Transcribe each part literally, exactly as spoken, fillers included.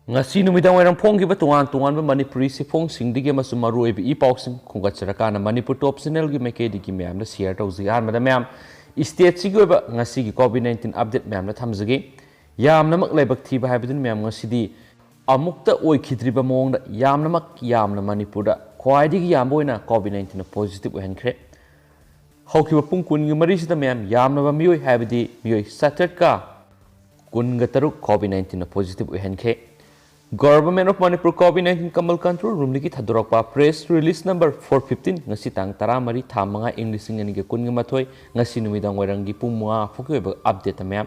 ꯉꯁꯤ ꯅꯨꯃꯤꯗꯥꯡ ꯋꯥꯏꯔꯝ ꯐꯣꯡꯈꯤꯕ ꯇꯣꯉꯥꯟ ꯇꯣꯉꯥꯟꯕ ꯃꯅꯤꯄꯨꯔꯤ ꯆꯦꯐꯣꯡꯁꯤꯡꯗꯒꯤ ꯑꯃꯁꯨꯡ ꯃꯔꯨꯑꯣꯏꯕ ꯏ ꯄꯥꯎꯁꯤꯡ ꯈꯣꯝꯒꯠꯆꯔꯀꯥꯟꯗ ꯃꯅꯤꯄꯨꯔ ꯇꯣꯞ ꯆꯦꯅꯦꯜꯒꯤ ꯃꯥꯏꯀꯩꯗꯒꯤ ꯃꯌꯥꯝꯗ ꯁꯤꯌꯔ ꯇꯧꯖꯩ꯫ ꯑꯍꯥꯟꯕꯗ ꯃꯌꯥꯝ, ꯁ꯭ꯇꯦꯠꯁꯤꯒꯤ ꯑꯣꯏꯕ ꯉꯁꯤꯒꯤ ꯀꯣꯚꯤꯗ ꯅꯥꯏꯟꯇꯤꯟ ꯑꯞꯗꯦꯠ ꯃꯌꯥꯝꯗ ꯊꯝꯖꯒꯦ꯫ ꯌꯥꯝꯅꯃꯛ ꯂꯥꯏꯕꯛ ꯊꯤꯕ ꯍꯥꯏꯕꯗꯨꯅ ꯃꯌꯥꯝ ꯉꯁꯤꯗꯤ ꯑꯃꯨꯛꯇ ꯑꯣꯏꯈꯤꯗ꯭ꯔꯤꯕ ꯃꯑꯣꯡꯗ ꯌꯥꯝꯅꯃꯛ ꯌꯥꯝꯅ ꯃꯅꯤꯄꯨꯔꯗ ꯈ꯭ꯋꯥꯏꯗꯒꯤ ꯌꯥꯝꯕ ꯑꯣꯏꯅ ꯀꯣꯚꯤꯗ ꯅꯥꯏꯟꯇꯤꯟꯅ ꯄꯣꯖꯤꯇꯤꯚ ꯑꯣꯏꯍꯟꯈ꯭ꯔꯦ꯫ ꯍꯧꯈꯤꯕ ꯄꯨꯡ ꯀꯨꯟꯒꯤ ꯃꯔꯤꯁꯤꯗ ꯃꯌꯥꯝ ꯌꯥꯝꯂꯕ ꯃꯤꯑꯣꯏ ꯍꯥꯏꯕꯗꯤ ꯃꯤꯑꯣꯏ ꯆꯥꯇ꯭ꯔꯦꯠꯀ ꯀꯨꯟꯒ ꯇꯔꯨꯛ ꯀꯣꯚꯤꯗ ꯅꯥꯏꯟꯇꯤꯟꯅ ꯄꯣꯖꯤꯇꯤꯚ ꯑꯣꯏꯍꯟꯈ꯭ꯔꯦ꯫ Government of Manipur COVID nineteen ꯀꯃꯜ ꯀꯟꯇ꯭ꯔꯣꯜ ꯔꯨꯝꯗꯒꯤ ꯊꯥꯗꯣꯔꯛꯄ press release number four fifteen, ꯉꯁꯤ ꯇꯥꯡ ꯇꯔꯥꯃꯔꯤ, ꯊꯥ ꯃꯉꯥ, ꯏꯪ ꯂꯤꯁꯤꯡ ꯑꯅꯤꯒ ꯀꯨꯟꯒ ꯃꯥꯊꯣꯏ, ꯉꯁꯤ ꯅꯨꯃꯤꯗꯥꯡ ꯋꯥꯏꯔꯝꯒꯤ ꯄꯨꯡ ꯃꯉꯥ ꯐꯥꯎꯒꯤ ꯑꯣꯏꯕ ꯑꯞꯗꯦꯠꯇ ꯃꯌꯥꯝ,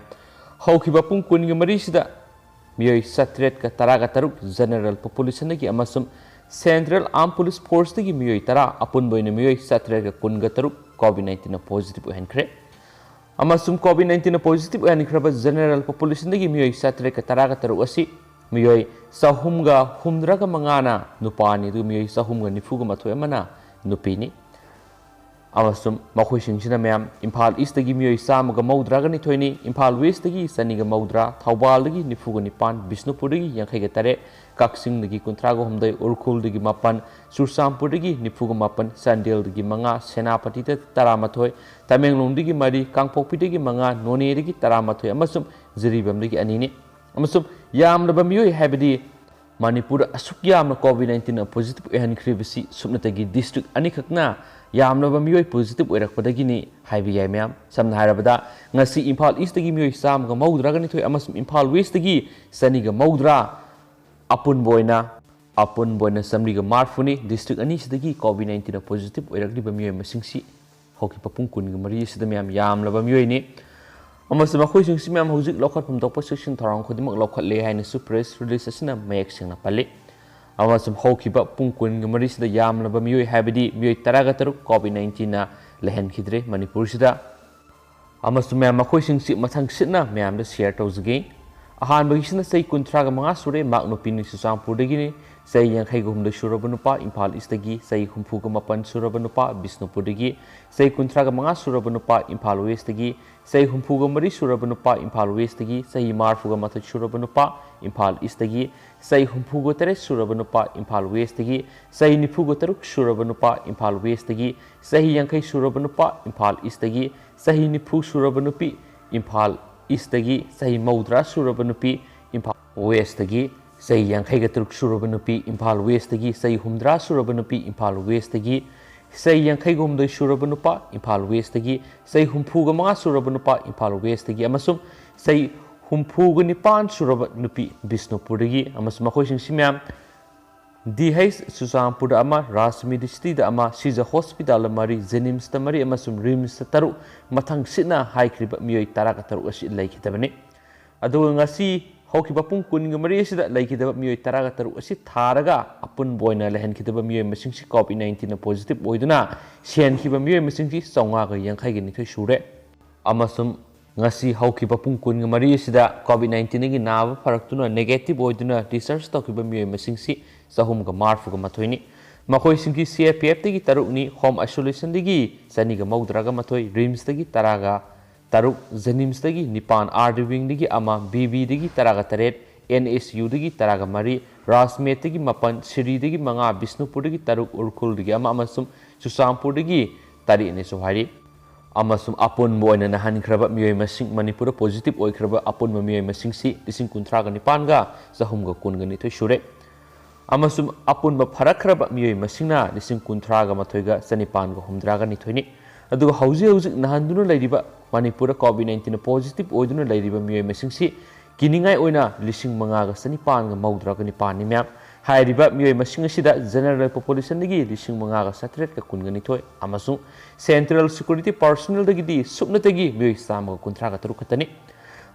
ꯍꯧꯈꯤꯕ ꯄꯨꯡ ꯀꯨꯟꯒ ꯃꯔꯤꯁꯤꯗ ꯃꯤꯑꯣꯏ ꯆꯥꯇ꯭ꯔꯦꯠꯀ ꯇꯔꯥꯒ ꯇꯔꯨꯛ ꯖꯦꯅꯔꯦꯜ ꯄꯣꯄꯨꯂꯦꯁꯟꯗꯒꯤ ꯑꯃꯁꯨꯡ ꯁꯦꯟꯇ꯭ꯔꯦꯜ ꯑꯥꯔꯝ ꯄꯨꯂꯤꯁ ꯐꯣꯔꯁꯇꯒꯤ ꯃꯤꯑꯣꯏ ꯇꯔꯥ, ꯑꯄꯨꯟꯕ ꯑꯣꯏꯅ ꯃꯤꯑꯣꯏ ꯆꯥꯇ꯭ꯔꯦꯠꯀ ꯀꯨꯟꯒ ꯇꯔꯨꯛ ꯀꯣꯚꯤꯗ ꯅꯥꯏꯟꯇꯤꯟꯅ ꯄꯣꯖꯤꯇꯤꯚ ꯑꯣꯏꯍꯟꯈ꯭ꯔꯦ꯫ ꯑꯃꯁꯨꯡ ꯀꯣꯚꯤꯗ ꯅꯥꯏꯟꯇꯤꯟꯅ ꯄꯣꯖꯤꯇꯤꯚ ꯑꯣꯏꯍꯟꯈ꯭ꯔꯕ ꯖꯦꯅꯔꯦꯜ ꯄꯣꯄꯨꯂꯦꯁꯟꯗꯒꯤ ꯃꯤꯑꯣꯏ ꯆꯥꯇ꯭ꯔꯦꯠꯀ ꯇꯔꯥꯒ ꯇꯔꯨꯛ ꯑꯁꯤ ꯃꯤꯑꯣꯏ ꯆꯍꯨꯝꯒ ꯍꯨꯝꯗ꯭ꯔꯥꯒ ꯃꯉꯥꯅ ꯅꯨꯄꯥꯅꯤ, ꯑꯗꯨꯒ ꯃꯤꯑꯣꯏ ꯆꯍꯨꯝꯒ ꯅꯤꯐꯨꯒ ꯃꯥꯊꯣꯏ ꯑꯃꯅ ꯅꯨꯄꯤꯅꯤ꯫ ꯑꯃꯁꯨꯡ ꯃꯈꯣꯏꯁꯤꯡꯁꯤꯅ ꯃꯌꯥꯝ ꯏꯝꯐꯥꯜ ꯏꯁꯇꯒꯤ ꯃꯤꯑꯣꯏ ꯆꯥꯝꯃꯒ ꯃꯧꯗ꯭ꯔꯥꯒ ꯅꯤꯊꯣꯏꯅꯤ, ꯏꯝꯐꯥꯜ ꯋꯦꯁꯇꯒꯤ ꯆꯅꯤꯒ ꯃꯧꯗ꯭ꯔꯥ, ꯊꯧꯕꯥꯜꯗꯒꯤ ꯅꯤꯐꯨꯒ ꯅꯤꯄꯥꯟ, ꯕꯤꯁꯅꯨꯄꯨꯔꯗꯒꯤ ꯌꯥꯡꯈꯩꯒ ꯇꯔꯦꯠ, ꯀꯛꯆꯤꯡꯗꯒꯤ ꯀꯨꯟꯊ꯭ꯔꯥꯒ ꯍꯨꯝꯗꯣꯏ, ꯎꯈ꯭ꯔꯨꯜꯗꯒꯤ ꯃꯥꯄꯟ, ꯆꯨꯔꯆꯥꯟꯄꯨꯔꯗꯒꯤ ꯅꯤꯐꯨꯒ ꯃꯥꯄꯟ, ꯆꯥꯟꯗꯦꯜꯗꯒꯤ ꯃꯉꯥ, ꯁꯦꯅꯥꯄꯇꯤꯗ ꯇꯔꯥꯃꯥꯊꯣꯏ, ꯇꯃꯦꯡꯂꯣꯡꯗꯒꯤ ꯃꯔꯤ, ꯀꯥꯡꯄꯣꯛꯄꯤꯗꯒꯤ ꯃꯉꯥ, ꯅꯣꯅꯦꯗꯒꯤ ꯇꯔꯥꯃꯥꯊꯣꯏ ꯑꯃꯁꯨꯡ ꯖꯤꯔꯤꯕꯥꯝꯗꯒꯤ ꯑꯅꯤꯅꯤ꯫ ꯑꯃꯁꯨꯡ ꯌꯥꯝꯂꯕ ꯃꯤꯑꯣꯏ ꯍꯥꯏꯕꯗꯤ ꯃꯅꯤꯄꯨꯔꯗ ꯑꯁꯨꯛ ꯌꯥꯝꯅ ꯀꯣꯚꯤꯗ ꯅꯥꯏꯟꯇꯤꯟꯅ ꯄꯣꯖꯤꯇꯤꯚ ꯑꯣꯏꯍꯟꯈ꯭ꯔꯤꯕꯁꯤ ꯁꯨꯞꯅꯇꯒꯤ ꯗꯤꯁꯇ꯭ꯔꯤꯛ ꯑꯅꯤꯈꯛꯅ ꯌꯥꯝꯂꯕ ꯃꯤꯑꯣꯏ ꯄꯣꯖꯤꯇꯤꯚ ꯑꯣꯏꯔꯛꯄꯗꯒꯤꯅꯤ ꯍꯥꯏꯕ ꯌꯥꯏ ꯃꯌꯥꯝ꯫ ꯁꯝꯅ ꯍꯥꯏꯔꯕꯗ, ꯉꯁꯤ ꯏꯝꯐꯥꯜ ꯏꯁꯇꯒꯤ ꯃꯤꯑꯣꯏ ꯆꯥꯝꯃꯒ ꯃꯧꯗ꯭ꯔꯥꯒ ꯅꯤꯊꯣꯏ ꯑꯃꯁꯨꯡ ꯏꯝꯐꯥꯜ ꯋꯦꯁꯇꯒꯤ ꯆꯅꯤꯒ ꯃꯧꯗ꯭ꯔꯥ, ꯑꯄꯨꯟꯕ ꯑꯣꯏꯅ, ꯑꯄꯨꯟꯕ ꯑꯣꯏꯅ ꯆꯥꯃꯔꯤꯒ ꯃꯔꯤꯐꯨꯅꯤ꯫ ꯗꯤꯁꯇ꯭ꯔꯤꯛ ꯑꯅꯤꯁꯤꯗꯒꯤ ꯀꯣꯚꯤꯗ ꯅꯥꯏꯟꯇꯤꯟꯅ ꯄꯣꯖꯤꯇꯤꯚ ꯑꯣꯏꯔꯛꯂꯤꯕ ꯃꯤꯑꯣꯏ ꯃꯁꯤꯡꯁꯤ ꯍꯧꯈꯤꯕ ꯄꯨꯡ ꯀꯨꯟꯒ ꯃꯔꯤ ꯑꯁꯤꯗ ꯃꯌꯥꯝ ꯌꯥꯝꯂꯕ ꯃꯤꯑꯣꯏꯅꯤ꯫ ꯑꯃꯁꯨꯡ ꯃꯈꯣꯏꯁꯤꯡꯁꯤ ꯃꯌꯥꯝ ꯍꯧꯖꯤꯛ ꯂꯧꯈꯠꯐꯝ ꯊꯣꯛꯄ ꯆꯦꯛꯁꯤꯟ ꯊꯧꯔꯥꯡ ꯈꯨꯗꯤꯡꯃꯛ ꯂꯧꯈꯠꯂꯦ ꯍꯥꯏꯅꯁꯨ ꯄ꯭ꯔꯦꯁ ꯔꯤꯂꯤꯁ ꯑꯁꯤꯅ ꯃꯌꯦꯛ ꯁꯦꯡꯅ ꯄꯜꯂꯤ꯫ ꯑꯃꯁꯨꯡ ꯍꯧꯈꯤꯕ ꯄꯨꯡ ꯀꯨꯟꯒ ꯃꯔꯤꯁꯤꯗ ꯌꯥꯝꯂꯕ ꯃꯤꯑꯣꯏ ꯍꯥꯏꯕꯗꯤ ꯃꯤꯑꯣꯏ ꯇꯔꯥꯒ ꯇꯔꯨꯛ ꯀꯣꯚꯤꯗ ꯅꯥꯏꯟꯇꯤꯟꯅ ꯂꯩꯍꯟꯈꯤꯗ꯭ꯔꯦ ꯃꯅꯤꯄꯨꯔꯁꯤꯗ꯫ ꯑꯃꯁꯨꯡ ꯃꯌꯥꯝ ꯃꯈꯣꯏꯁꯤꯡꯁꯤ ꯃꯊꯪ ꯁꯤꯠꯅ ꯃꯌꯥꯝꯗ ꯁꯤꯌꯔ ꯇꯧꯖꯒꯦ꯫ ꯑꯍꯥꯟꯕꯒꯤꯁꯤꯅ ꯆꯍꯤ ꯀꯨꯟꯊ꯭ꯔꯥꯒ ꯃꯉꯥ ꯁꯨꯔꯦ, ꯃꯍꯥꯛ ꯅꯨꯄꯤꯅꯤ, ꯆꯨꯔꯆꯥꯟꯄꯨꯔꯗꯒꯤꯅꯤ, ꯆꯍꯤ ꯌꯥꯡꯈꯩꯒ ꯍꯨꯝꯗꯣꯏ ꯁꯨꯔꯕ ꯅꯨꯄꯥ ꯏꯝꯐꯥꯜ ꯏꯁꯇꯒꯤ, ꯆꯍꯤ ꯍꯨꯝꯐꯨꯒ ꯃꯥꯄꯟ ꯁꯨꯔꯕ ꯅꯨꯄꯥ ꯕꯤꯁꯅꯨꯄꯨꯔꯗꯒꯤ, ꯆꯍꯤ ꯀꯨꯟꯊ꯭ꯔꯥꯒ ꯃꯉꯥ ꯁꯨꯔꯕ ꯅꯨꯄꯥ ꯏꯝꯐꯥꯜ ꯋꯦꯁꯇꯒꯤ, ꯆꯍꯤ ꯍꯨꯝꯐꯨꯒ ꯃꯔꯤ ꯁꯨꯔꯕ ꯅꯨꯄꯥ ꯏꯝꯐꯥꯜ ꯋꯦꯁꯇꯒꯤ, ꯆꯍꯤ ꯃꯔꯤꯐꯨꯒ ꯃꯥꯊꯣꯏ ꯁꯨꯔꯕ ꯅꯨꯄꯥ ꯏꯝꯐꯥꯜ ꯏꯁꯇꯒꯤ, ꯆꯍꯤ ꯍꯨꯝꯐꯨꯒ ꯇꯔꯦꯠ ꯁꯨꯔꯕ ꯅꯨꯄꯥ ꯏꯝꯐꯥꯜ ꯋꯦꯁꯇꯒꯤ, ꯆꯍꯤ ꯅꯤꯐꯨꯒ ꯇꯔꯨꯛ ꯁꯨꯔꯕ ꯅꯨꯄꯥ ꯏꯝꯐꯥꯜ ꯋꯦꯁꯇꯒꯤ, ꯆꯍꯤ ꯌꯥꯡꯈꯩ ꯁꯨꯔꯕ ꯅꯨꯄꯥ ꯏꯝꯐꯥꯜ ꯏꯁꯇꯒꯤ, ꯆꯍꯤ ꯅꯤꯐꯨ ꯁꯨꯔꯕ ꯅꯨꯄꯤ ꯏꯝꯐꯥꯜ ꯏꯁꯇꯒꯤ, ꯆꯍꯤ ꯃꯧꯗ꯭ꯔꯥ ꯁꯨꯔꯕ ꯅꯨꯄꯤ ꯏꯝꯐꯥꯜ ꯋꯦꯁꯇꯒꯤ, ꯆꯍꯤ ꯌꯥꯡꯈꯩꯒ ꯇꯔꯨꯛ ꯁꯨꯔꯕ ꯅꯨꯄꯤ ꯏꯝꯐꯥꯜ ꯋꯦꯁꯇꯒꯤ, ꯆꯍꯤ ꯍꯨꯝꯗ꯭ꯔꯥ ꯁꯨꯔꯕ ꯅꯨꯄꯤ ꯏꯝꯐꯥꯜ ꯋꯦꯁꯇꯒꯤ, ꯆꯍꯤ ꯌꯥꯡꯈꯩꯒ ꯍꯨꯝꯗꯣꯏ ꯁꯨꯔꯕ ꯅꯨꯄꯥ ꯏꯝꯐꯥꯜ ꯋꯦꯁꯇꯒꯤ, ꯆꯍꯤ ꯍꯨꯝꯐꯨꯒ ꯃꯉꯥ ꯁꯨꯔꯕ ꯅꯨꯄꯥ ꯏꯝꯐꯥꯜ ꯋꯦꯁꯇꯒꯤ, ꯑꯃꯁꯨꯡ ꯆꯍꯤ ꯍꯨꯝꯐꯨꯒ ꯅꯤꯄꯥꯟ ꯁꯨꯔꯕ ꯅꯨꯄꯤ ꯕꯤꯁꯅꯨꯄꯨꯔꯗꯒꯤ, ꯑꯃꯁꯨꯡ ꯃꯈꯣꯏꯁꯤꯡꯁꯤ ꯃꯌꯥꯝ ꯗꯤ ꯍꯩꯆ ꯆꯨꯔꯆꯥꯟꯄꯨꯔꯗ ꯑꯃ, ꯔꯥꯖ ꯃꯦꯗꯤꯁꯤꯇꯤꯗ ꯑꯃ, ꯁꯤꯖ ꯍꯣꯁꯄꯤꯇꯥꯜꯗ ꯃꯔꯤ, ꯖꯦꯅꯤꯝꯁꯇ ꯃꯔꯤ ꯑꯃꯁꯨꯡ ꯔꯤꯝꯁꯇ ꯇꯔꯨꯛ ꯃꯊꯪ ꯁꯤꯠꯅ ꯍꯥꯏꯈ꯭ꯔꯤꯕ ꯃꯤꯑꯣꯏ ꯇꯔꯥꯒ ꯇꯔꯨꯛ ꯑꯁꯤ ꯂꯩꯈꯤꯗꯕꯅꯤ꯫ ꯑꯗꯨꯒ ꯉꯁꯤ ꯍꯧꯈꯤꯕ ꯄꯨꯡ ꯀꯨꯟꯒ ꯃꯔꯤ ꯑꯁꯤꯗ ꯂꯩꯈꯤꯗꯕ ꯃꯤꯑꯣꯏ ꯇꯔꯥꯒ ꯇꯔꯨꯛ ꯑꯁꯤ ꯊꯥꯔꯒ ꯑꯄꯨꯟꯕ ꯑꯣꯏꯅ ꯂꯩꯍꯟꯈꯤꯗꯕ ꯃꯤꯑꯣꯏ ꯃꯁꯤꯡꯁꯤ ꯀꯣꯚꯤꯗ ꯅꯥꯏꯟꯇꯤꯟꯅ ꯄꯣꯖꯤꯇꯤꯚ ꯑꯣꯏꯗꯨꯅ ꯁꯤꯍꯟꯈꯤꯕ ꯃꯤꯑꯣꯏ ꯃꯁꯤꯡꯁꯤ ꯆꯥꯝꯃꯉꯥꯒ ꯌꯥꯡꯈꯩꯒ ꯅꯤꯊꯣꯏ ꯁꯨꯔꯦ꯫ ꯑꯃꯁꯨꯡ ꯉꯁꯤ ꯍꯧꯈꯤꯕ ꯄꯨꯡ ꯀꯨꯟꯒ ꯃꯔꯤ ꯑꯁꯤꯗ ꯀꯣꯚꯤꯗ ꯅꯥꯏꯟꯇꯤꯟꯒꯤ ꯅꯥꯕ ꯐꯔꯛꯇꯨꯅ ꯅꯦꯒꯦꯇꯤꯚ ꯑꯣꯏꯗꯨꯅ ꯗꯤꯁꯆꯥꯔꯖ ꯇꯧꯈꯤꯕ ꯃꯤꯑꯣꯏ ꯃꯁꯤꯡꯁꯤ ꯆꯍꯨꯝꯒ ꯃꯔꯤꯐꯨꯒ ꯃꯥꯊꯣꯏꯅꯤ꯫ ꯃꯈꯣꯏꯁꯤꯡꯒꯤ ꯁꯤ ꯑꯥꯏ ꯄꯤ ꯑꯦꯐꯇꯒꯤ ꯇꯔꯨꯛꯅꯤ, ꯍꯣꯝ ꯑꯥꯏꯁꯣꯂꯦꯁꯟꯗꯒꯤ ꯆꯅꯤꯒ ꯃꯧꯗ꯭ꯔꯥꯒ ꯃꯥꯊꯣꯏ, ꯔꯤꯝꯁꯇꯒꯤ ꯇꯔꯥꯒ ꯇꯔꯨꯛ, ꯖꯦꯅꯤꯝꯁꯇꯒꯤ ꯅꯤꯄꯥꯟ, ꯑꯥꯔ ꯗꯤ ꯋꯤꯡꯗꯒꯤ ꯑꯃ, ꯕꯤ ꯕꯤꯗꯒꯤ ꯇꯔꯥꯒ ꯇꯔꯦꯠ, ꯑꯦꯟ ꯑꯦꯁ ꯌꯨꯗꯒꯤ ꯇꯔꯥꯒ ꯃꯔꯤ, ꯔꯥꯖꯃꯦꯗꯇꯒꯤ ꯃꯥꯄꯟ, ꯁꯤꯔꯤꯗꯒꯤ ꯃꯉꯥ, ꯕꯤꯁꯅꯨꯄꯨꯔꯗꯒꯤ ꯇꯔꯨꯛ, ꯎꯔꯈꯨꯜꯗꯒꯤ ꯑꯃ ꯑꯃꯁꯨꯡ ꯆꯨꯔꯆꯥꯟꯄꯨꯔꯗꯒꯤ ꯇꯔꯦꯠꯅꯤꯁꯨ ꯍꯥꯏꯔꯤ꯫ ꯑꯃꯁꯨꯡ ꯑꯄꯨꯟꯕ ꯑꯣꯏꯅ ꯅꯥꯍꯟꯈ꯭ꯔꯕ ꯃꯤꯑꯣꯏ ꯃꯁꯤꯡ, ꯃꯅꯤꯄꯨꯔꯗ ꯄꯣꯖꯤꯇꯤꯚ ꯑꯣꯏꯈ꯭ꯔꯕ ꯑꯄꯨꯟꯕ ꯃꯤꯑꯣꯏ ꯃꯁꯤꯡꯁꯤ ꯂꯤꯁꯤꯡ ꯀꯨꯟꯊ꯭ꯔꯥꯒ ꯅꯤꯄꯥꯟꯒ ꯆꯍꯨꯝꯒ ꯀꯨꯟꯒ ꯅꯤꯊꯣꯏ ꯁꯨꯔꯦ꯫ ꯑꯃꯁꯨꯡ ꯑꯄꯨꯟꯕ ꯐꯔꯛꯈ꯭ꯔꯕ ꯃꯤꯑꯣꯏ ꯃꯁꯤꯡꯅ ꯂꯤꯁꯤꯡ ꯀꯨꯟꯊ꯭ꯔꯥꯒ ꯃꯥꯊꯣꯏꯒ ꯆꯅꯤꯄꯥꯟꯒ ꯍꯨꯝꯗ꯭ꯔꯥꯒ ꯅꯤꯊꯣꯏꯅꯤ꯫ ꯑꯗꯨꯒ ꯍꯧꯖꯤꯛ ꯍꯧꯖꯤꯛ ꯅꯥꯍꯟꯗꯨꯅ ꯂꯩꯔꯤꯕ, ꯃꯅꯤꯄꯨꯔꯗ ꯀꯣꯚꯤꯗ ꯅꯥꯏꯟꯇꯤꯟ ꯄꯣꯖꯤꯇꯤꯚ ꯑꯣꯏꯗꯨꯅ ꯂꯩꯔꯤꯕ ꯃꯤꯑꯣꯏ ꯃꯁꯤꯡꯁꯤ ꯀꯤꯅꯤꯡꯉꯥꯏ ꯑꯣꯏꯅ ꯂꯤꯁꯤꯡ ꯃꯉꯥꯒ ꯆꯅꯤꯄꯥꯟꯒ ꯃꯧꯗ꯭ꯔꯥꯒ ꯅꯤꯄꯥꯟꯅꯤ ꯃꯌꯥꯝ꯫ ꯍꯥꯏꯔꯤꯕ ꯃꯤꯑꯣꯏ ꯃꯁꯤꯡ ꯑꯁꯤꯗ ꯖꯦꯅꯔꯦꯜ ꯄꯣꯄꯨꯂꯦꯁꯟꯗꯒꯤ ꯂꯤꯁꯤꯡ ꯃꯉꯥꯒ ꯆꯥꯇ꯭ꯔꯦꯠꯀ ꯀꯨꯟꯒ ꯅꯤꯊꯣꯏ ꯑꯃꯁꯨꯡ ꯁꯦꯟꯇ꯭ꯔꯦꯜ ꯁꯦꯀ꯭ꯌꯨꯔꯤꯇꯤ ꯄꯥꯔꯁꯣꯅꯦꯜꯗꯒꯤꯗꯤ ꯁꯨꯞꯅꯇꯒꯤ ꯃꯤꯑꯣꯏ ꯆꯥꯝꯃꯒ ꯀꯨꯟꯊ꯭ꯔꯥꯒ ꯇꯔꯨꯛ ꯈꯛꯇꯅꯤ꯫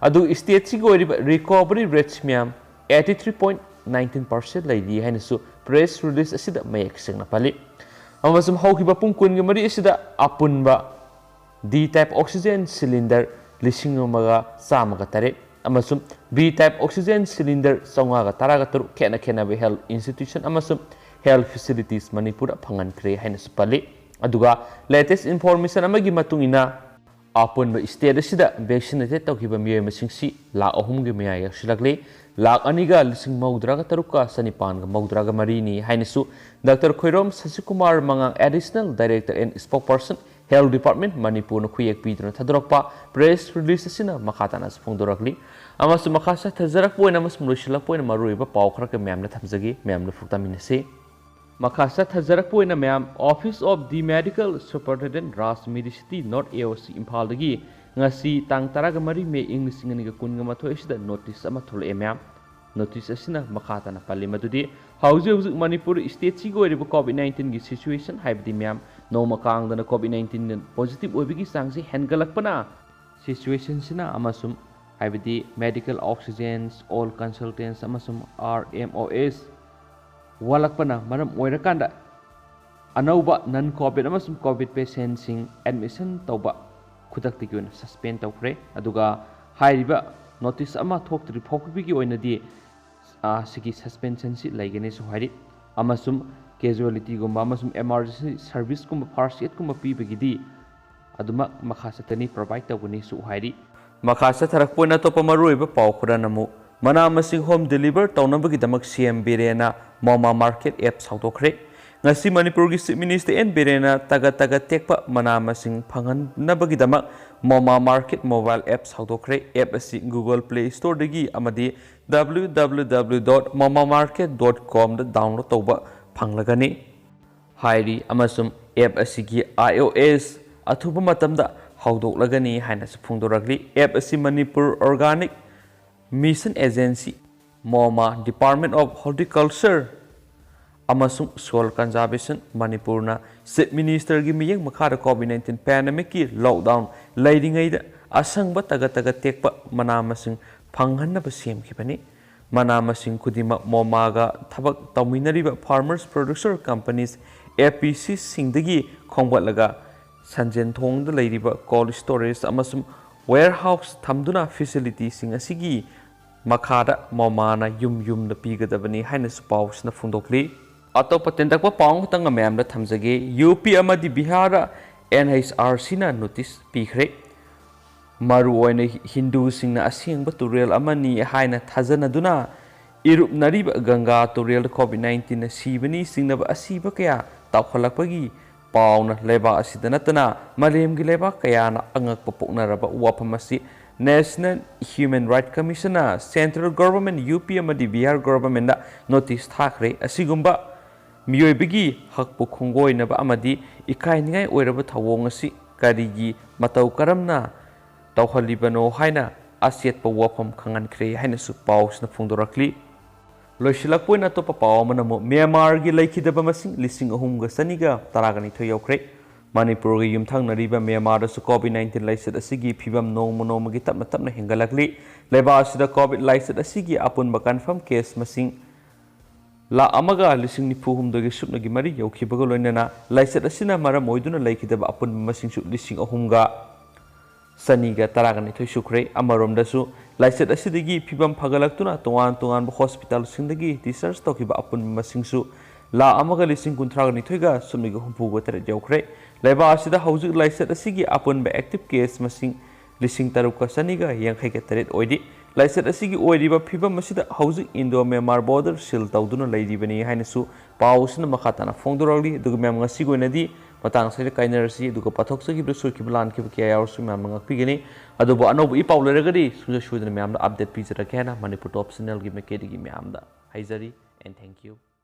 ꯑꯗꯨ ꯁ꯭ꯇꯦꯠꯁꯤꯒꯤ ꯑꯣꯏꯔꯤꯕ ꯔꯤꯀꯣꯚꯔꯤ ꯔꯦꯠꯁꯤ ꯃꯌꯥꯝ eighty three point nineteen percent ꯂꯩꯔꯤ ꯍꯥꯏꯅꯁꯨ ꯄ꯭ꯔꯦꯁ ꯔꯤꯂꯤꯖ ꯑꯁꯤꯗ ꯃꯌꯦꯛ ꯁꯦꯡꯅ ꯄꯜꯂꯤ꯫ ꯑꯃꯁꯨꯡ ꯍꯧꯈꯤꯕ ꯄꯨꯡ ꯀꯨꯟꯒ ꯃꯔꯤ ꯑꯁꯤꯗ ꯑꯄꯨꯟꯕ ꯗꯤ ꯇꯥꯏꯞ ꯑꯣꯛꯁꯤꯖꯦꯟ ꯁꯤꯂꯤꯟꯗꯔ ꯂꯤꯁꯤꯡ ꯑꯃꯒ ꯆꯥꯝꯃꯒ ꯇꯔꯦꯠ, ꯑꯃꯁꯨꯡ B type oxygen cylinder ꯆꯥꯝꯃꯉꯥꯒ ꯇꯔꯥꯒ ꯇꯔꯨꯛ ꯈꯦꯠꯅ ꯈꯦꯠꯅꯕ health institution ꯑꯃꯁꯨꯡ health facilities ꯃꯅꯤꯄꯨꯔꯗ ꯐꯪꯍꯟꯈ꯭ꯔꯦ ꯍꯥꯏꯅꯁꯨ ꯄꯜꯂꯤ꯫ ꯑꯗꯨꯒ latest information ꯑꯃꯒꯤ ꯃꯇꯨꯡ ꯏꯟꯅ, ꯑꯄꯨꯟꯕ state ꯑꯁꯤꯗ vaccinated ꯇꯧꯈꯤꯕ ꯃꯤꯑꯣꯏ ꯃꯁꯤꯡꯁꯤ ꯂꯥꯈ ꯑꯍꯨꯝꯒꯤ ꯃꯌꯥ ꯌꯧꯁꯤꯜꯂꯛꯂꯤ꯫ ꯂꯥꯈ ꯑꯅꯤꯒ ꯂꯤꯁꯤꯡ ꯃꯧꯗ꯭ꯔꯥꯒ ꯇꯔꯨꯛꯀ ꯆꯅꯤꯄꯥꯟꯒ ꯃꯧꯗ꯭ꯔꯥꯒ ꯃꯔꯤꯅꯤ ꯍꯥꯏꯅꯁꯨ Doctor Khoirom ꯁꯁꯤꯀꯨꯃꯥꯔ ꯃꯉꯥꯡ, Additional Director and Spokesperson, Health Department, ꯃꯅꯤꯄꯨꯔꯅ ꯈꯨꯌꯦꯛ ꯄꯤꯗꯨꯅ ꯊꯥꯗꯣꯔꯛꯄ press release ꯑꯁꯤꯅ ꯃꯈꯥ ꯇꯥꯅꯁꯨ ꯐꯣꯡꯗꯣꯔꯛꯂꯤ꯫ ꯑꯃꯁꯨꯡ ꯃꯈꯥ ꯆꯠꯊꯖꯔꯛꯄ ꯑꯣꯏꯅ ꯑꯃꯁꯨꯡ ꯂꯣꯏꯁꯤꯜꯂꯛꯄ ꯑꯣꯏꯅ ꯃꯔꯨꯑꯣꯏꯕ ꯄꯥꯎ ꯈꯔ ꯀꯌꯥ ꯃꯌꯥꯝꯅ ꯊꯝꯖꯒꯦ, ꯃꯌꯥꯝꯅ ꯐꯨꯛꯇꯃꯤꯟꯅꯁꯤ꯫ ꯃꯈꯥ ꯆꯠꯊꯖꯔꯛꯄ ꯑꯣꯏꯅ ꯃꯌꯥꯝ, Office of the Medical Superintendent, Raj Medicity, North, AOC, ꯏꯝꯐꯥꯜꯗꯒꯤ ꯉꯁꯤ ꯇꯥꯡ ꯇꯔꯥꯒ ꯃꯔꯤ ꯃꯦ ꯏꯪ ꯂꯤꯁꯤꯡ ꯑꯅꯤꯒ ꯀꯨꯟꯒ ꯃꯥꯊꯣꯏ ꯑꯁꯤꯗ notice ꯑꯃ ꯊꯣꯛꯂꯛꯑꯦ ꯃꯌꯥꯝ꯫ Notice ꯑꯁꯤꯅ ꯃꯈꯥ ꯇꯥꯅ ꯄꯜꯂꯤ ꯃꯗꯨꯗꯤ, ꯍꯧꯖꯤꯛ ꯍꯧꯖꯤꯛ ꯃꯅꯤꯄꯨꯔ stateꯁꯤꯒꯤ ꯑꯣꯏꯔꯤꯕ COVID nineteenꯒꯤ situation, ꯍꯥꯏꯕꯗꯤ ꯃꯌꯥꯝ ꯅꯣꯡꯃ ꯀꯥꯡꯗꯅ COVID nineteenꯗ positive ꯑꯣꯏꯕꯒꯤ ꯆꯥꯡꯁꯤ ꯍꯦꯟꯒꯠꯂꯛꯄꯅ, situationꯁꯤꯅ ꯑꯃꯁꯨꯡ ꯍꯥꯏꯕꯗꯤ medical oxygens, all consultants ꯑꯃꯁꯨꯡ RMOs ꯋꯥꯠꯂꯛꯄꯅ ꯃꯔꯝ ꯑꯣꯏꯔꯀꯥꯟꯗ ꯑꯅꯧꯕ non COVID ꯑꯃꯁꯨꯡ COVID patientꯁꯤꯡ admission ꯇꯧꯕ ꯈꯨꯗꯛꯇꯒꯤ ꯑꯣꯏꯅ suspend ꯇꯧꯈ꯭ꯔꯦ꯫ ꯑꯗꯨꯒ ꯍꯥꯏꯔꯤꯕ notice ꯑꯃ ꯊꯣꯛꯇ꯭ꯔꯤ ꯐꯥꯎꯕꯒꯤ ꯑꯣꯏꯅꯗꯤ, ꯑ, ꯁꯤꯒꯤ suspensionꯁꯤ ꯂꯩꯒꯅꯤꯁꯨ ꯍꯥꯏꯔꯤ꯫ ꯑꯃꯁꯨꯡ casualtyꯒꯨꯝꯕ ꯑꯃꯁꯨꯡ emergency serviceꯀꯨꯝꯕ first aidꯀꯨꯝꯕ ꯄꯤꯕꯒꯤꯗꯤ ꯑꯗꯨꯃꯛ ꯃꯈꯥ ꯆꯠꯊꯅꯤ, provide ꯇꯧꯒꯅꯤꯁꯨ ꯍꯥꯏꯔꯤ꯫ ꯃꯈꯥ ꯆꯠꯊꯔꯛꯄ ꯑꯣꯏꯅ ꯑꯇꯣꯞꯄ ꯃꯔꯨꯑꯣꯏꯕ ꯄꯥꯎ ꯈꯔꯅ ꯑꯃꯨꯛ, ꯃꯅꯥ ꯃꯁꯤꯡ home deliver ꯇꯧꯅꯕꯒꯤꯗꯃꯛ CM ꯕꯤꯔꯦꯟꯅ Moma Market app ꯁꯥꯎꯗꯣꯛꯈ꯭ꯔꯦ꯫ ꯉꯁꯤ ꯃꯅꯤꯄꯨꯔꯒꯤ Chief Minister N ꯕꯤꯔꯦꯟꯅ ꯇꯒꯠ ꯇꯒꯠ ꯇꯦꯛꯄ ꯃꯅꯥ ꯃꯁꯤꯡ ꯐꯪꯍꯟꯅꯕꯒꯤꯗꯃꯛ Moma Market mobile app ꯁꯥꯎꯗꯣꯛꯈ꯭ꯔꯦ꯫ App ꯑꯁꯤ Google Play Storeꯗꯒꯤ ꯑꯃꯗꯤ www.momamarket.comꯗ download ꯇꯧꯕ ꯐꯪꯂꯒꯅꯤ ꯍꯥꯏꯔꯤ꯫ ꯑꯃꯁꯨꯡ app ꯑꯁꯤꯒꯤ iOS ꯑꯊꯨꯕ ꯃꯇꯝꯗ ꯍꯧꯗꯣꯛꯂꯒꯅꯤ ꯍꯥꯏꯅꯁꯨ ꯐꯣꯡꯗꯣꯔꯛꯂꯤ꯫ App ꯑꯁꯤ Manipur Organic Mission Agency, Moma, Department of Horticulture ꯑꯃꯁꯨꯡ Soil Conservation, ꯃꯅꯤꯄꯨꯔꯅ Chief Ministerꯒꯤ ꯃꯤꯠꯌꯦꯡ ꯃꯈꯥꯗ COVID nineteen pandemicꯀꯤ lockdown ꯂꯩꯔꯤꯉꯩꯗ ꯑꯁꯪꯕ ꯇꯒꯠ ꯇꯒꯠ ꯇꯦꯛꯄ ꯃꯅꯥ ꯃꯁꯤꯡ ꯐꯪꯍꯟꯅꯕ ꯁꯦꯝꯈꯤꯕꯅꯤ꯫ ꯃꯅꯥ ꯃꯁꯤꯡ ꯈꯨꯗꯤꯡꯃꯛ ꯃꯣꯃꯥꯒ ꯊꯕꯛ ꯇꯧꯃꯤꯟꯅꯔꯤꯕ farmers producer companies, FPCꯁꯤꯡꯗꯒꯤ ꯈꯣꯝꯒꯠꯂꯒ ꯁꯟꯖꯦꯟ ꯊꯣꯡꯗ ꯂꯩꯔꯤꯕ cold storage ꯑꯃꯁꯨꯡ Warehouse ꯊꯝꯗꯨꯅ facilityꯁꯤꯡ ꯑꯁꯤꯒꯤ ꯃꯈꯥꯗ ꯃꯃꯥꯅ ꯌꯨꯝ ꯌꯨꯝꯗ ꯄꯤꯒꯗꯕꯅꯤ ꯍꯥꯏꯅꯁꯨ ꯄꯥꯎꯁꯤꯅ ꯐꯣꯡꯗꯣꯛꯂꯤ꯫ ꯑꯇꯣꯞꯄ ꯇꯦꯟꯇꯛꯄ ꯄꯥꯎ ꯑꯃꯈꯛꯇꯪ ꯃꯌꯥꯝꯗ ꯊꯝꯖꯒꯦ꯫ ꯌꯨ ꯄꯤ ꯑꯃꯗꯤ ꯕꯤꯍꯥꯔꯗ ꯑꯦꯟ ꯑꯩꯆ ꯑꯥꯔ ꯁꯤꯅ ꯅꯣꯇꯤꯁ ꯄꯤꯈ꯭ꯔꯦ꯫ ꯃꯔꯨꯑꯣꯏꯅ ꯍꯤꯟꯗꯨꯁꯤꯡꯅ ꯑꯁꯦꯡꯕ ꯇꯨꯔꯦꯜ ꯑꯃꯅꯤ ꯍꯥꯏꯅ ꯊꯥꯖꯅꯗꯨꯅ ꯏꯔꯨꯞꯅꯔꯤꯕ ꯒꯪꯒꯥ ꯇꯨꯔꯦꯜꯗ ꯀꯣꯚꯤꯗ ꯅꯥꯏꯟꯇꯤꯟꯅ ꯁꯤꯕꯅꯤ ꯆꯤꯡꯅꯕ ꯑꯁꯤꯕ ꯀꯌꯥ ꯇꯥꯎꯈꯠꯂꯛꯄꯒꯤ ꯄꯥꯎꯅ ꯂꯩꯕꯥꯛ ꯑꯁꯤꯗ ꯅꯠꯇꯅ ꯃꯥꯂꯦꯝꯒꯤ ꯂꯩꯕꯥꯛ ꯀꯌꯥꯅ ꯑꯉꯛꯄ ꯄꯣꯛꯅꯔꯕ ꯋꯥꯐꯝ ꯑꯁꯤ National Human Rights Commissionꯅ central government, ꯌꯨ ꯄꯤ ꯑꯃꯗꯤ ꯕꯤꯍꯥꯔ governmentꯗ ꯅꯣꯇꯤꯁ ꯊꯥꯈ꯭ꯔꯦ꯫ ꯑꯁꯤꯒꯨꯝꯕ ꯃꯤꯑꯣꯏꯕꯒꯤ ꯍꯛꯄꯨ ꯈꯣꯡꯒꯣꯏꯅꯕ ꯑꯃꯗꯤ ꯏꯀꯥꯏꯅꯤꯡꯉꯥꯏ ꯑꯣꯏꯔꯕ ꯊꯧꯑꯣꯡ ꯑꯁꯤ ꯀꯔꯤꯒꯤ ꯃꯇꯧ ꯀꯔꯝꯅ ꯇꯧꯍꯜꯂꯤꯕꯅꯣ ꯍꯥꯏꯅ ꯑꯆꯦꯠꯄ ꯋꯥꯐꯝ ꯈꯪꯍꯟꯈ꯭ꯔꯦ ꯍꯥꯏꯅꯁꯨ ꯄꯥꯎꯁꯤꯅ ꯐꯣꯡꯗꯣꯔꯛꯂꯤ꯫ ꯂꯣꯏꯁꯤꯜꯂꯛꯄ ꯑꯣꯏꯅ ꯑꯇꯣꯞꯄ ꯄꯥꯎ ꯑꯃꯅ ꯑꯃꯨꯛ ꯃ꯭ꯌꯥꯟꯃꯥꯔꯒꯤ ꯂꯩꯈꯤꯗꯕ ꯃꯁꯤꯡ ꯂꯤꯁꯤꯡ ꯑꯍꯨꯝꯒ ꯆꯅꯤꯒ ꯇꯔꯥꯒ ꯅꯤꯊꯣꯏ ꯌꯧꯈ꯭ꯔꯦ꯫ ꯃꯅꯤꯄꯨꯔꯒ ꯌꯨꯝꯊꯪꯅꯔꯤꯕ ꯃ꯭ꯌꯥꯟꯃꯥꯔꯗꯁꯨ ꯀꯣꯚꯤꯗ ꯅꯥꯏꯟꯇꯤꯟ ꯂꯥꯏꯆꯠ ꯑꯁꯤꯒꯤ ꯐꯤꯕꯝ ꯅꯣꯡꯃ ꯅꯣꯡꯃꯒꯤ ꯇꯞꯅ ꯇꯞꯅ ꯍꯦꯟꯒꯠꯂꯛꯂꯤ꯫ ꯂꯩꯕꯥꯛ ꯑꯁꯤꯗ ꯀꯣꯚꯤꯗ ꯂꯥꯏꯆꯠ ꯑꯁꯤꯒꯤ ꯑꯄꯨꯟꯕ ꯀꯟꯐꯥꯔꯝ ꯀꯦꯁ ꯃꯁꯤꯡ ꯂꯥꯈ ꯑꯃꯒ ꯂꯤꯁꯤꯡ ꯅꯤꯐꯨ ꯍꯨꯝꯗꯣꯏꯒ ꯁꯨꯞꯅꯒꯤ ꯃꯔꯤ ꯌꯧꯈꯤꯕꯒ ꯂꯣꯏꯅꯅ ꯂꯥꯏꯆꯠ ꯑꯁꯤꯅ ꯃꯔꯝ ꯑꯣꯏꯗꯨꯅ ꯂꯩꯈꯤꯗꯕ ꯑꯄꯨꯟꯕ ꯃꯁꯤꯡꯁꯨ ꯂꯤꯁꯤꯡ ꯑꯍꯨꯝꯒ ꯆꯅꯤꯒ ꯇꯔꯥꯒ ꯅꯤꯊꯣꯏ ꯁꯨꯈ꯭ꯔꯦ꯫ ꯑꯃꯔꯣꯝꯗꯁꯨ ꯂꯥꯏꯆꯠ ꯑꯁꯤꯗꯒꯤ ꯐꯤꯕꯝ ꯐꯒꯠꯂꯛꯇꯨꯅ ꯇꯣꯉꯥꯟ ꯇꯣꯉꯥꯟꯕ ꯍꯣꯁꯄꯤꯇꯥꯜꯁꯤꯡꯗꯒꯤ ꯗꯤꯁꯆꯥꯔꯖ ꯇꯧꯈꯤꯕ ꯑꯄꯨꯟꯕ ꯃꯁꯤꯡꯁꯨ ꯂꯥꯈ ꯑꯃꯒ ꯂꯤꯁꯤꯡ ꯀꯨꯟꯊ꯭ꯔꯥꯒ ꯅꯤꯊꯣꯏꯒ ꯁꯨꯞꯅꯒ ꯍꯨꯝꯐꯨꯒ ꯇꯔꯦꯠ ꯌꯧꯈ꯭ꯔꯦ꯫ ꯂꯩꯕꯥꯛ ꯑꯁꯤꯗ ꯍꯧꯖꯤꯛ ꯂꯥꯏꯆꯠ ꯑꯁꯤꯒꯤ ꯑꯄꯨꯟꯕ ꯑꯦꯛꯇꯤꯚ ꯀꯦꯁ ꯃꯁꯤꯡ ꯂꯤꯁꯤꯡ ꯇꯔꯨꯛꯀ ꯆꯅꯤꯒ ꯌꯥꯡꯈꯩꯒ ꯇꯔꯦꯠ ꯑꯣꯏꯔꯤ꯫ ꯂꯥꯏꯆꯠ ꯑꯁꯤꯒꯤ ꯑꯣꯏꯔꯤꯕ ꯐꯤꯕꯝ ꯑꯁꯤꯗ ꯍꯧꯖꯤꯛ ꯏꯟꯗꯣ ꯃ꯭ꯌꯥꯟꯃꯥꯔ ꯕꯣꯔꯗꯔ ꯁꯤꯜ ꯇꯧꯗꯨꯅ ꯂꯩꯔꯤꯕꯅꯤ ꯍꯥꯏꯅꯁꯨ ꯄꯥꯎ ꯑꯁꯤꯅ ꯃꯈꯥ ꯇꯥꯅ ꯐꯣꯡꯗꯣꯔꯛꯂꯤ꯫ ꯑꯗꯨꯒ ꯃꯌꯥꯝ, ꯉꯁꯤꯒꯤ ꯑꯣꯏꯅꯗꯤ ꯃꯇꯥꯡ ꯑꯁꯤꯗ ꯀꯥꯏꯅꯔꯁꯤ, ꯑꯗꯨꯒ ꯄꯥꯊꯣꯛꯆꯈꯤꯕꯗ ꯁꯣꯏꯈꯤꯕ ꯂꯥꯟꯈꯤꯕ ꯀꯌꯥ ꯌꯥꯎꯔꯁꯨ ꯃꯌꯥꯝꯅ ꯉꯥꯛꯄꯤꯒꯅꯤ꯫ ꯑꯗꯨꯕꯨ ꯑꯅꯧꯕ ꯏ ꯄꯥꯎ ꯂꯩꯔꯒꯗꯤ ꯁꯨꯡꯁꯣꯏ ꯁꯣꯏꯗꯅ ꯃꯌꯥꯝꯗ ꯑꯞꯗꯦꯠ ꯄꯤꯖꯔꯛꯀꯦ ꯍꯥꯏꯅ ꯃꯅꯤꯄꯨꯔ ꯇꯣꯞ ꯆꯦꯅꯦꯜꯒꯤ ꯃꯥꯏꯀꯩꯗꯒꯤ ꯃꯌꯥꯝꯗ ꯍꯥꯏꯖꯔꯤ꯫ And thank you.